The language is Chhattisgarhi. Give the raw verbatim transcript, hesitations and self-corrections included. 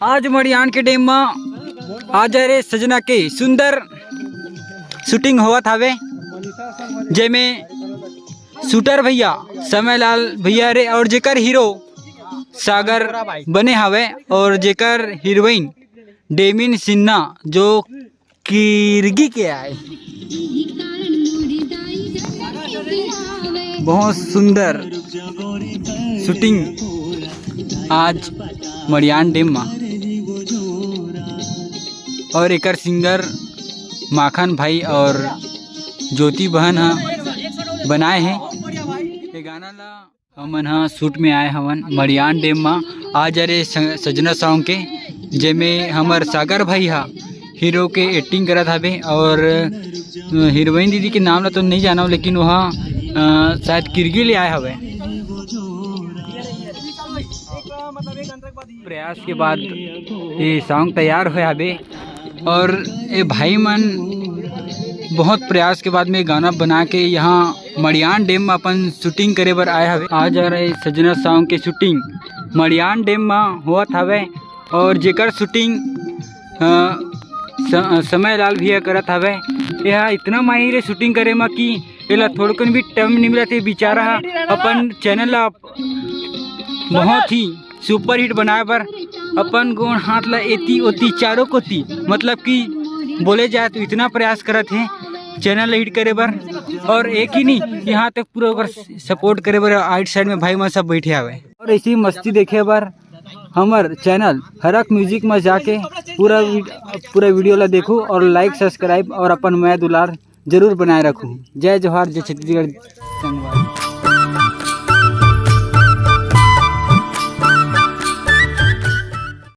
आज मड़ियान के डैम म आ जा रे सजना के सुंदर शूटिंग होवत हावे, जेमे शूटर भैया समय लाल भैया रे और जेकर हीरो सागर बने हावे और जेकर हीरोइन डेमिन सिन्हा जो किरगी के आए। बहुत सुंदर शूटिंग आज मड़ियान डैम मा और एकर सिंगर माखन भाई और ज्योति बहन ह बनाए हे। ये गाना ला हमन ह शूट में आए हवन मड़ियान डैम मा। आ जा रे स-, सजना सॉन्ग के, जेमे हमर सागर भाई ह हीरो के एक्टिंग करत हवे और हीरोइन दीदी के नाम ला तो नहीं जानव, लेकिन वह अ, शायद किरगी ले आए हवे। प्रयास के बाद ये सॉन्ग तैयार होए हवे और ये भाई मन बहुत प्रयास के बाद में गाना बना के यहाँ मड़ियान डैम में अपन शूटिंग करे बर आए हवे। आ जा रे सजना सॉन्ग के शूटिंग मड़ियान डैम में होवत हवे और जेकर शूटिंग अ, स-, समय लाल भैया करत हवे। यह इतना माहिर है शूटिंग करे में कि एला थोड़कन भी टाइम नहीं मिलत हे। बेचारा ह अपन चैनल ला बहुत ही सुपर हिट बनाए बर अपन गोड़ हाथ ला एती ओती चारों कोती, मतलब कि बोले जाए तो इतना प्रयास करत हे चैनल ला हिट करे बर। और एक ही नहीं, यहाँ तक पूरा ओकर सपोर्ट करे बर आइट साइड में भाई मन सब बैठे हवे। और ऐसी मस्ती देखे बर हमर चैनल हरक म्यूजिक में जाके पूरा वी-, पूरा वीडियो ला देखू और लाइक, सब्सक्राइब और अपन मया दुलार जरूर बनाए रखू। जय जोहार, जय छत्तीसगढ़, धन्यवाद।